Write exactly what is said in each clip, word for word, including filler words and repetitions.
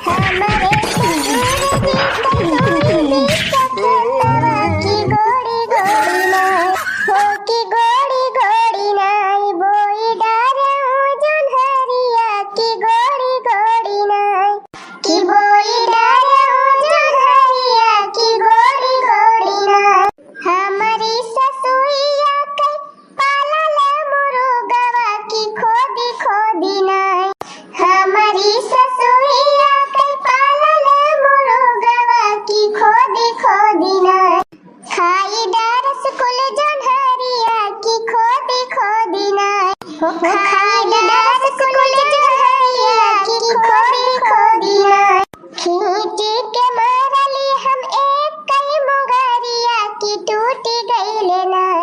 हमरे ससुर जी के तोरी बिस्सा खेतवा की गोड़ी गोड़ी नाई, हो की गोड़ी गोड़ी नाई, बोई डारे ऊ जोन्हरिया की गोड़ी गोड़ी नाई, कि बोई डारे ऊ जोन्हरिया की गोड़ी गोड़ी नाई। हमरी ससुइया के पालल मुरुगवा की खोदी खोदी नाई। हमरी ससुइया के पालल मुरुगवा की खोदी खोदी नाई। खाई डारस कुल जोन्हरिया की खोदी खोदी नाई। हो खाई डारस कुल जोन्हरिया की खोदी खोदी नाई। खींची के मारली हम एक कई मुंगरिया की टूटी गईले नाई।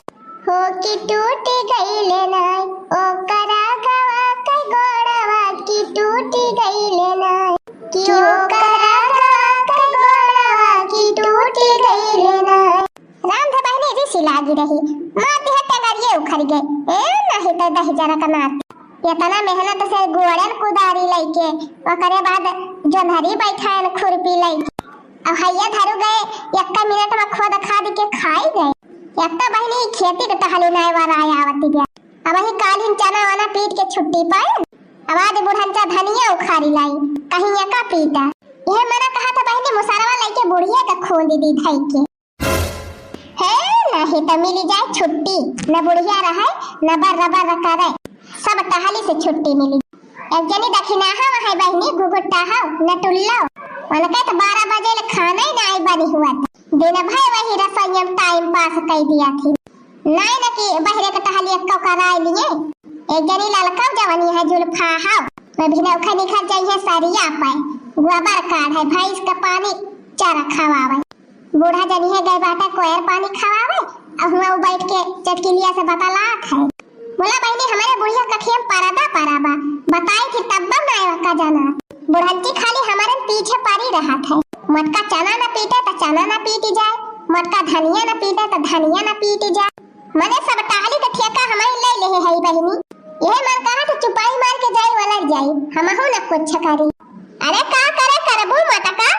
हो कि टूटी गईले नाई, ओकरा गवा के गोड़वा की टूटी गईले नाई, कि ओकरा गवा के गोड़वा की टूटी गईले नाई। राम धे बहिनी जी सिलागी रही, मार दिहे टंगरिये उखड़ गए, ए नहीं तो दही जरा का मार। इतना मेहनत से गोड़न कुदारी लइके, ओकरे बाद जोन्हरी बैठायन खुरपी लइके, अब हैया धरु गए, एक्का मिनट में खोद खाद के खाई गए। एक तो बहिनी खेती के टहली नाय वाला आवती बिया। अब वही कालिन चना वना पीट के छुट्टी पाए। अब आज बुढ़नचा धनिया उखारी लाई, कहीं एका पीटा। यह मना कहा था बहिनी मुसरवा लइके बुढ़िया का खोंदी दी धई के। हे, नहीं तो मिली जाए छुट्टी, न बुढ़िया रहे, न बर रबर करे, सब टहली से छुट्टी मिली। एक जनी दखिनाहा वहाँ बहिनी घुघुट्टा हो, न टुल्लो, उनके तो बारह बजे ले खाना ही नाई बनी हुआ था। दिन भर वही रसोइया में टाइम पास कई दिया थी। नाई न कि बहरे के टहली एक्को कराए लिए। एक जनी ललका जवनी है जुल्फा हो, मैं भी नौखा निखर जाइए सरिया पे, गोबर काढ़े, भैंस का पानी चारा खवावे। बूढ़ा जनी है गए बाटा कोयर पानी खवावे, और हुआ वो बैठ के चटकिलिया से बतलात है। बोला बहिनी, हमारे बुढ़िया कठिया में परदा परा बा, बताई थी तब बम आए का जाना। बुढ़ंची खाली हमारे पीछे परी रहत है। मोटका चना न पीटे त चना न पीटी जाए, मोटका धनिया न पीटे त धनिया न पीटी जाए। मने सब टहली के ठेका हमारी ले ले है बहिनी। यह मन कहा तो चुपाई मार के जाई वाला जाई, हमहू न कुछ करी। अरे का करे करबू मोटका?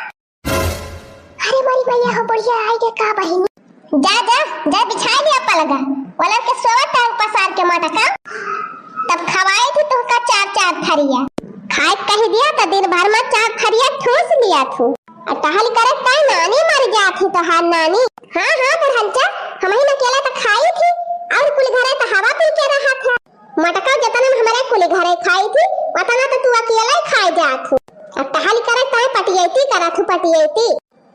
अरे मोरी मैया हो बुढ़िया आई गे का बहिनी। जा, जा, जा बिछाई लिया पलगा। ओलन के सोवत टांग पसार के मोटका। तब खवाई थी तुहका चार चार थरिया। खाए कही दिया त दिन भर में चार थरिया ठूस लिया थू। और टहल करे ताई नानी मर जात ही तोहार नानी। हाँ, हाँ, बुढ़ंचा, हमही न अकेला त खाई थी, और कुल घरे त हवा पी के रहा था। मटका जतना हमरे कुली घरे खाई थी, वतना तो तू अकेले खाए जात हो। अब टहल करे ताई पटियैती करत हूँ, पटियैती।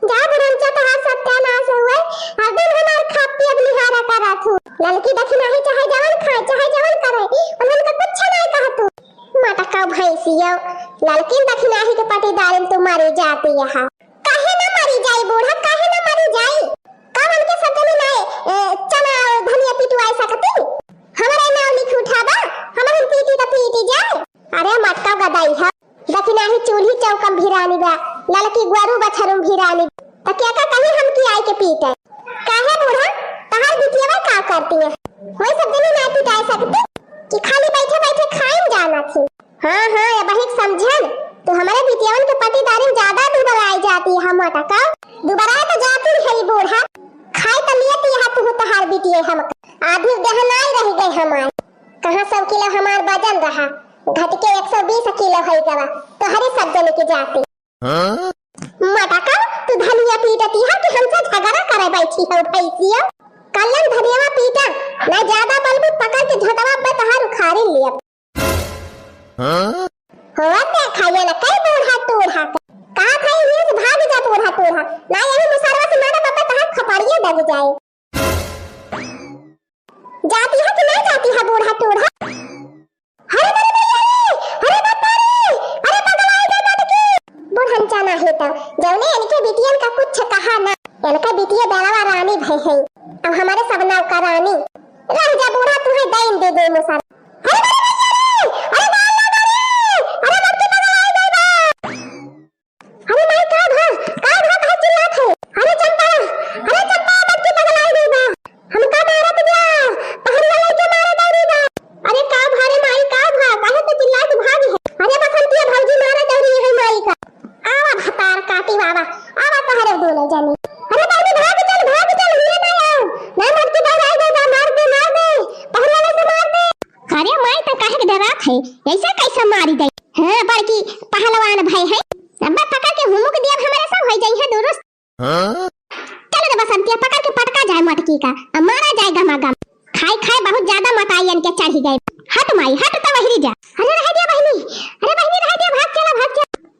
जा बुढ़ंचा, तहार सत्यानाश हुए, हरदम हमार खाप पियब निहारा करत हूँ। ललकी दखिनाही चाहे जवन खाए, चाहे जवन करे, उन्हन का कुछ नहीं कहत हूँ। मटका भैंसियो, ललकिन दखिनाही के पटीदारिन तू मरी जाती यहाँ। काहे न मरी जाई बूढ़ा, काहे न मरी जाई? का उनके सब जने नाय, ए, चना धनिया पिटवाए सकती? हमरे नाव लिख उठाबा, हमहन पीटी त पीटी जाए। अरे मटका गदाई है, दखिनाही चूल्ही चौकम भिरानी बा, ललकी गोरू बछरू भिरानी, त क्या का कहीं हम की आई के पीटे? काहे बूढ़ा, तहार बिटिया का करती है? वही सब जने नाय पिटाए सकती कि खाली बैठे बैठे खाइन जाना थी? हाँ, हाँ, ये बहिक समझन, तू हमारे बिटियावन के पटीदारी में ज्यादा दुबराई जाती है, मोटका। दुबराए तो जाती है ये बूढ़ा, खाए तो लियती है तू तहार बिटिया हम। आधी देह नाई रह गए हमार। कहाँ सौ किलो हमार वजन रहा, घट के एक सौ बीस किलो है गवा, तोहरे सब जने की जाती। हाँ? मोटका, तू धनिया पीटती है कि हमसे झगड़ा करे बैठी हो भैंसियो? कल्लन धनिया पीटा, ना ज्यादा बलबू पकड़ के झटवा पे तहार उखाड़ी लियब। हाँ? होत देखा ये ना कई बूढ़ा टूढ़ा के। कहा था ये से भाग जा बूढ़ा टूढ़ा। ना यही मुसरवा से मारा बापा तहार खपड़िया दब जाए। जाती है कि ना जाती है बूढ़ा टूढ़ा? अरे बड़े भैया रे, अरे बापा रे, अरे पगलाई दे बटकी। बुढ़न चाना है तो, जौने इनके बिटियन का कुछ कहा ना। इनका बिटिया बेलवा रानी भई है। अब हमारे सब नौकरानी। रह जा बूढ़ा, तू है दैन दे दे मुसर। अरे बड़े भैया रे, अरे बाल लगा रे, अरे बटकी पगलाई दे बा। अरे माई, का भा? का भा, काहे चिल्लात है? अरे चंपा, अरे चंपा, बटकी पगलाई गई बा। हमका मारत जा, पहरिया लेके मारे दौड़ी बा। अरे का भा रे माई, का भा? काहे तो चिल्लात भागी है? अरे बसंतिया भौजी मारे दौड़ी है माई का। आ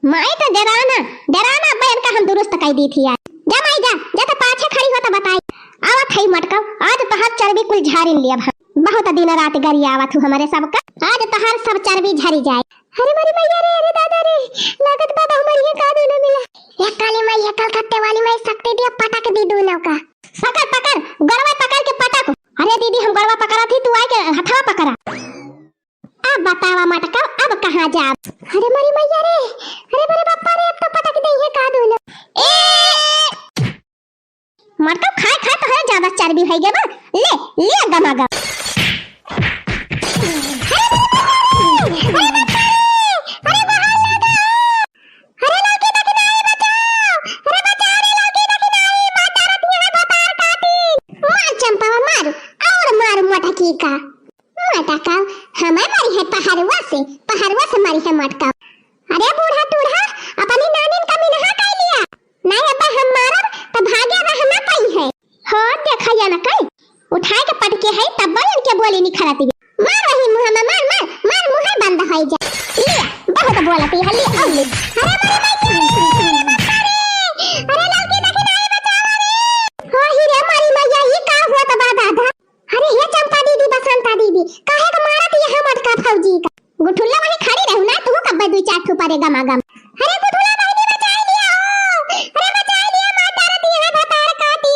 माई तो डेराना, डेराना अब्बा इनका हम दुरुस्त कइ दी थी यार। जा माई जा, जा तो पाछे खड़ी हो तो बताई। आवत हई मटकव, आज तोहार चर्बी कुल झारिन लियब हम। बहुत दिन रात गरियावत हूँ हमरे सबका, आज तोहार सब चर्बी झरि जाए। अरे मोरी मैया रे, अरे दादा रे, लागत बा बहु मरिहे का दूनो मिला। ए काली माई, ए कलकत्ते वाली माई, शक्ति दिया, पटक दी दूनो का। पकड़, पकड़, गोड़वा पकड़ के पटक। अरे दीदी, हम गोड़वा पकड़ा थी, तू आए के हथवा पकड़ा। अब बतावा मटकव, अब कहाँ जाब? अरे मोरी मैया रे, अरे मोरे बापा रे, अब तो पटक देइहे का दूनो। ए! मटकव खाए खाए तोहरे ज्यादा चर्बी होइ गए बा। ले, ले गमा गम। अरे बाप रे! अरे बाप रे! अरे बाप रे! अरे बाहर लगा! अरे लड़की दखिनाही बचाओ! अरे बचाओ रे लड़की दखिनाही! मार डारत है भतार काटी! मार चंपावा मार! और मार मटकी का! मटका, हमें मारी है पहरुआ से, पहरुआ से मारी है मटका। अरे बूढ़ा टूढ़ा, अपनी नानिन का मिनहा कइ लिया। नहीं अब्बा हम मारब, त भागे रह ना पाई है। हो, देखा या न कई। उठाए के पटके है, तब इनके बोली निखरती। मार वही मुँह में, मार, मार, मार, मुँह बंद होइ जा। लिया, बहुत बोलती है, लिया, और ले। अरे, अरे, अरे, अरे, अरे, अरे, लड़की देखी ना, ये बचाओ रे। हो, ही रे, मारी मैया, ये का हुआ त बा दादा? अरे हे चंपा दीदी, बसंता दीदी, काहे के मारत ये हम अटका फौजी का? गुठुल्ला वहीं खड़ी रहू ना, तू कब्बे दुई चार ठो परे गमा गम। अरे गुठुल्ला बहिनी बचाई लिया हो, अरे बचाई लिया, मार डारत ये भतार काटी।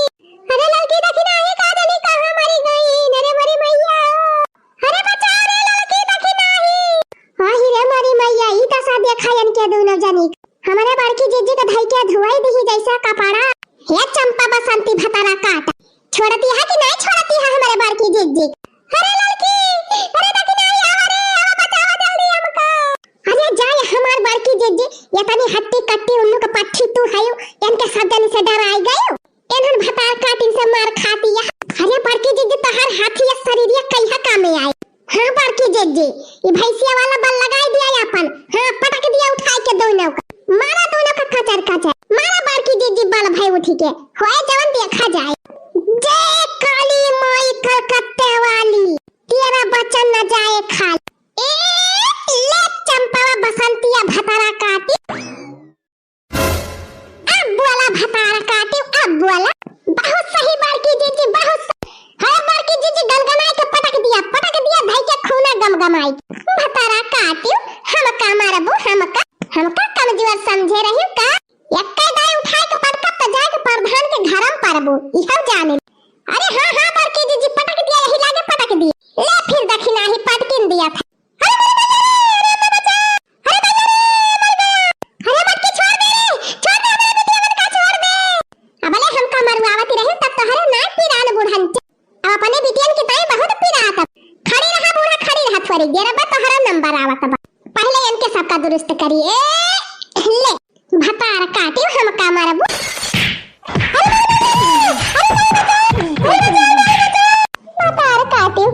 अरे लड़की देखी ना, ये का जानी कहाँ मरी गई, अरे मरी मैया। अरे बचाओ रे लड़की देखी ना ही। आही रे मरी मैया, ई दसा देखा इनके दूनो जनी। हमरे बड़की जिज्जी के धई के धुआई दिही जैसे कपड़ा। हे चंपा बसंती भतारा काट। छोड़ती है कि नहीं छोड़ती है हमारे बड़की जिज्जी? अरे लड़की, अरे देखी नहीं, आवा रे, आवा बचावा जल्दी हमका। अरे जाए हमार बड़की जिज्जी, ये तनी हट्टी कट्टी उल्लू के पट्टी तू हयू, इनके सब जनी से डराई गयू। इन्हन भतार काटिन से मार खाती है। अरे बड़की जिज्जी तोहार हाथी या शरीर या कहिया कामे आई? हाँ बड़की जिज्जी, ई भैंसिया वाला बल लगाई दिया अपन। हाँ पटक दिया उठाई के दोनों का। मारा दोनों का कचर कचर। मारा बड़की जिज्जी बल भई उठी के। होए जवन देखा जाए। जय काली माई कलकत्ते वाली, तेरा बचन न जाए खाली। ए, ले चंपावा बसंतिया भतारा काटी। अब बोला भतारा काटी, अब बोला। बहुत सही बड़की जिज्जी, बहुत सही। है बड़की जिज्जी गनगनाई के पटक दिया, पटक दिया धई के खूना गमगमाई। भतारा काटी, हमका मारबू, हमका, हमका कमजोर समझे रही का? एक्के दाई उठाए के पटकब त जाए के प्रधान के घरम परबू, इहव जाने। अरे हाँ, हाँ, बड़की जिज्जी पटक दिया, यही लागे पटक दिया। ले फिर दखिनाही पटकिन दिया था। अरे मोरे भैया रे, अरे अम्मा बचा, अरे भैया रे, मर गया। अरे मटकी छोड़ दे रे, छोड़ दे, हमरे बिटिया मन का छोड़ दे। अबले हमका मरुआवती रही तब तोहरे नाक पिरान बूढ़न। अब अपने बिटियन के ताई बहुत पिरात। खड़ी रहा बूढ़ा, खड़ी रहा, थोड़ी देर अब तोहरा नंबर आवत बा। पहले इनके सबका दुरुस्त करी। ए, ले, भतार काटी हमका मारबू। अरे, अरे, अरे, अरे, भतार काटी,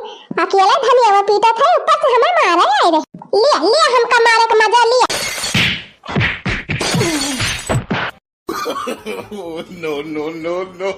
अकेले धनियावा पीटत है, ऊपर से हमें मारे आए रहे। लिया, लिया, हमका मारे का मजा लिया। Oh, no, no, no, no.